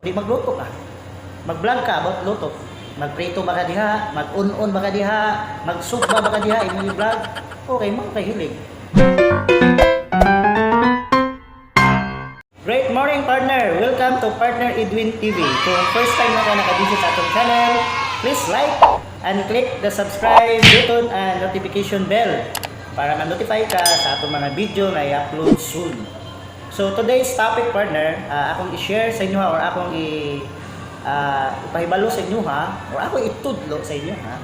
Di magluto ka. Mag-vlog ka about luto. Magprito ba ka diha, mag-un-un ba ka diha, magsugba ba ka diha, imong i-vlog. Okay mo kay hilig. Great morning, partner! Welcome to Partner Edwin TV. Kung first time na ka nakabisit sa atong channel, please like and click the subscribe button and notification bell para ma-notify ka sa atong mga video na i-upload soon. So today's topic, partner, akong i-share sa inyo or akong i ipahibalo sa inyo ha, or ako itudlo sa inyo ha.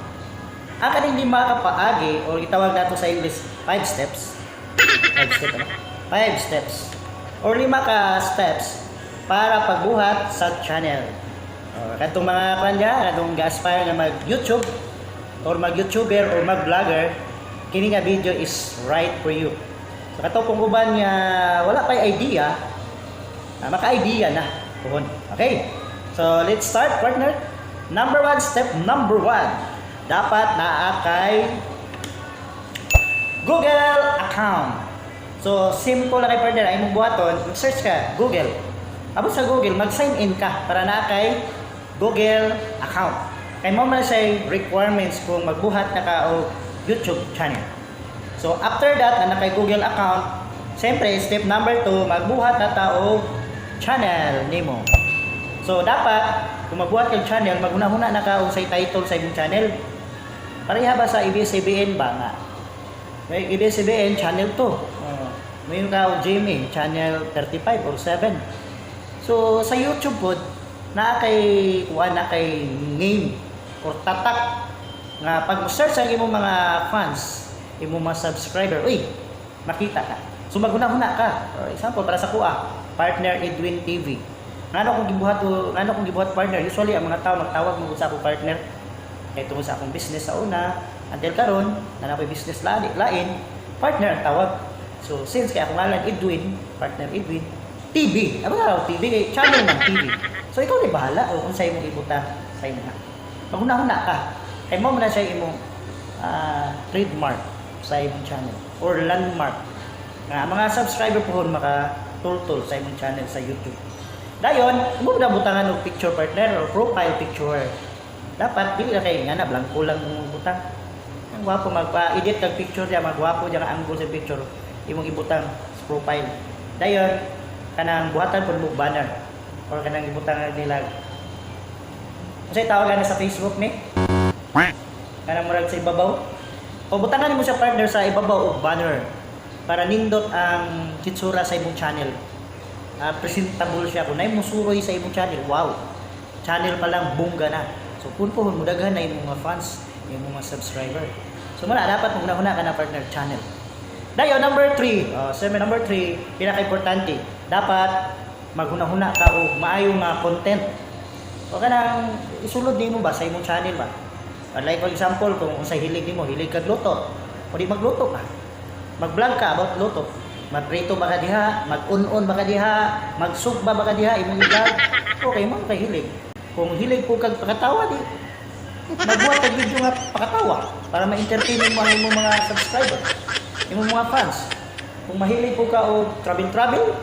Ang kaning lima ka paagi or itawag nato sa English five steps. Five steps, ano? Five steps or lima ka steps para pagbuhat sa channel. Or katong mga kanya, katong ga-aspire na mag-YouTube or mag-YouTuber or mag-vlogger, kini nga video is right for you. So kato kung uban nga wala pay idea, maka-idea na puhon. Okay? So let's start, partner. Number one, step number one. Dapat naa kay Google account. So, simple lang kay, partner. Ay mong buhaton, mag-search ka, Google. Abot sa Google, mag-sign in ka para naa kay Google account. Kay mao man siya requirements kung magbuhat na ka og YouTube channel. So, after that, na kay Google account, siyempre, step number two, magbuhat na ta og channel nimo. So, dapat, kung magbuhat kag channel, maghuna-huna na ka og say title sa imong channel. Pareha ba sa ABS-CBN ba nga? May ABS-CBN, Channel 2. May ka og GMA, Channel 35 or 7. So, sa YouTube pod, naa kay kuan, na kay name or tatak nga pag search ang imong mga fans, imong mga subscriber, uy, makita ka. So maghuna-huna ka. For example, para sa kuha, Partner Edwin TV. Ngano kung gibuhat, partner? Usually ang mga tao magtawag mo sa akong partner. Kay tungod sa akong business sa una, until karon, na ako'y business lain, lain, partner ang tawag. So since kay ako ngalan Edwin, Partner Edwin TV. Ano nga TV kay channel ng TV. So ikaw ni bahala o unsay imong ibutang sa imo. Maghuna-huna ka. Kay mao man na siya imong trademark sa imong channel or landmark. Nga mga subscriber pohon maka tultol sa imong channel sa YouTube. Dayon, imo na butangan og picture, partner, or profile picture. Dapat dili na kay nga na blanco lang imong butang. Ang gwapo magpa-edit kag picture diya, magwapo diya nga angle sa picture imong ibutang sa profile. Dayon, kanang buhatan pud mo banner or kanang ibutang nila. Unsay tawag na sa Facebook ni? Kanang murag sa ibabaw. O butangan nimo siya, partner, sa ibabaw og banner para nindot ang hitsura sa imong channel. Presentable siya kung naay musuroy sa imong channel. Wow. Channel pa lang bongga na. So kung pohon mo daghan na imong mga fans, imong mga subscriber. So muna dapat maghuna-huna ka na, partner, channel. Dayon number 3, siyempre number 3, pinaka-importante, dapat maghuna-huna ka og maayo nga content. O kanang isulod nimo ba sa imong channel ba? Like for example, kung unsay hilig nimo, hilig kag luto, o di magluto ka. Mag-vlog ka about luto. Magprito ba ka diha, mag-un-un ba ka diha, magsugba ba ka diha, imong i-vlog. Okay mo kay hilig. Kung hilig po kag pakatawa, di magbuhat kag video nga pakatawa para ma-entertain mo ang imong mga subscriber, imong mga fans. Kung mahilig po ka og travel travel,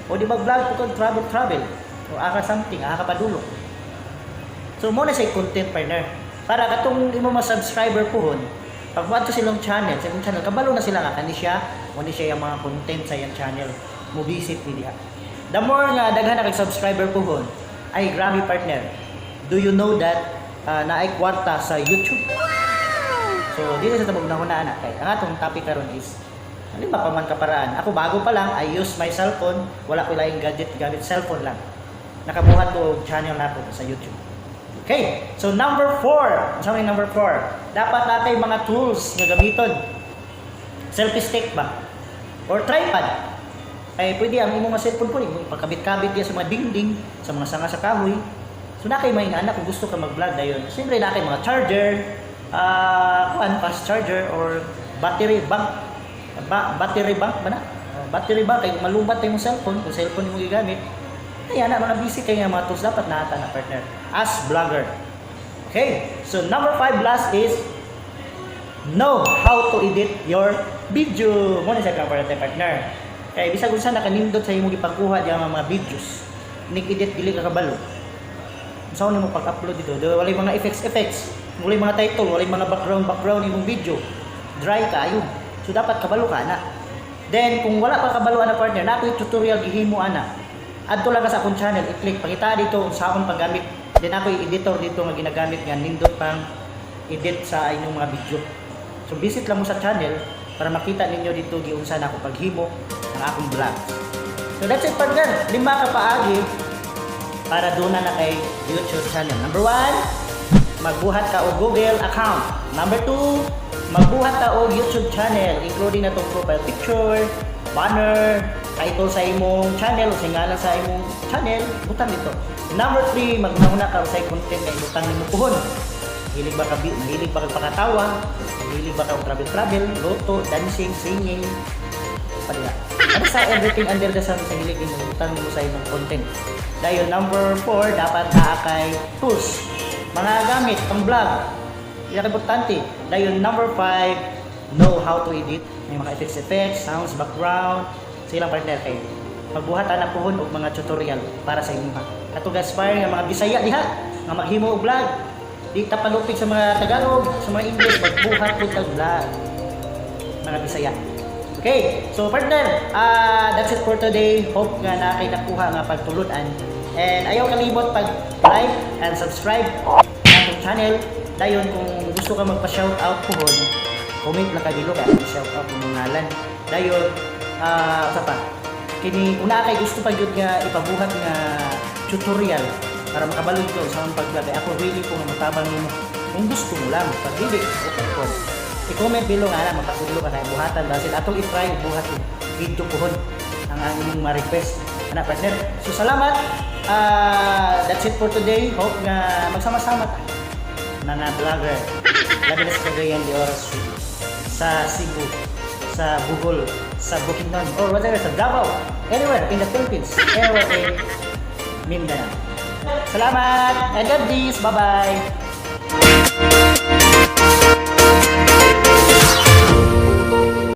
o di mag-vlog po kag travel travel, o aka something, aka padulong. So mao na siya content, partner. Para katong imong mga subscriber pohon, pag moadto silang channel, sa imong channel, kabalo na sila nga kani siya, mo ni siya yung mga content sa iyang channel. Mo visit ni diha. The more nga daghan na kag subscriber pohon, ay grabe, partner. Do you know that naay kwarta sa YouTube? So dili sa tabog na na kay ang atong topic karon is lima pa man kaparaan. Ako bago pa lang, I use my cellphone, wala ko laing gadget, gamit cellphone lang. Nakabuhat ko og channel nako sa YouTube. Okay, so number four. Ano may number four? Dapat na kay mga tools nga gamiton. Selfie stick ba? Or tripod. Ay pwede ang imong mga cellphone po, imong ipagkabit-kabit diya sa mga dingding, sa mga sanga sa kahoy. So na kay may anak kung gusto ka mag-vlog dayon. Siyempre na kay mga charger, kuan, fast charger or battery bank. Battery bank ba na? Oh, battery bank kay malubat imong cellphone kung cellphone mo gigamit. Kaya na mga busy kay nga mga tools dapat nata na, partner, as vlogger. Okay, so number five, last is know how to edit your video. Mao na siya kang partner. Kay bisag unsa nakanindot sa imong gipangkuha diya mga videos. Nig edit dili ka kabalo. Unsaon nimo pag-upload dito? Do walay mga effects effects, walay mga title, walay mga background background imong video. Dry kaayo. So dapat kabalo ka na. Then kung wala pa kabalo ana, partner, naa ko'y tutorial gihimo ana. Adto lang ka sa akong channel, i-click pangita dito unsaon paggamit. Then ako yung editor dito nga ginagamit nga nindot pang edit sa inyong mga video. So visit lang mo sa channel para makita ninyo dito giunsa na ako paghimo ang akong vlog. So that's it, partner. Lima ka paagi para duna na kay YouTube channel. Number one, magbuhat ka og Google account. Number two, magbuhat ka og YouTube channel, including na tong profile picture, banner, title sa imong channel, o sa ngalan sa imong channel, butang dito. Number three, maghuna ka sa content nga ibutang nimo puhon. Hilig ba ka mahilig ba ka pakatawa? Mahilig ba ka og travel travel, luto, dancing, singing, padila. Ano sa everything under the sun sa hilig nimo, butang nimo sa imong content. Dayon number 4, dapat naa kay tools. Mga gamit pang vlog. Yan importante. Dayon number 5, know how to edit. May mga effects effects, sounds, background. Silang partner kay magbuhat ana puhon og mga tutorial para sa inyo. Katong aspire nga mga Bisaya diha nga maghimo og vlog. Di ta palupig sa mga Tagalog, sa mga English, magbuhat pud tag vlog mga Bisaya. Okay, so partner, that's it for today. Hope nga naa kay nakuha nga pagtulunan. And ayaw kalimot pag like and subscribe sa atong channel. Dayon kung gusto ka magpa-shout out puhon, comment lang ka below kay shout out imong ngalan. Dayon, sa pa, kini kung naa kay gusto pa gyud nga ipabuhat nga tutorial para makabalo ko sa akong pag-vlog, ako really ko nga motabang nimo. Kung gusto mo lang, pag dili, okay po. I-comment below nga na mapatudlo ka na buhatan basin atong i-try buhat og video puhon ang imong ma-request ana, partner. So salamat. That's it for today. Hope nga magsama-sama ta mga vlogger, labi na sa Cagayan de Oro City, sa Cebu, sa Bohol, sa Bukidnon or whatever, sa Davao, anywhere in the Philippines, anywhere in Mindanao. Salamat and God bless. Bye bye.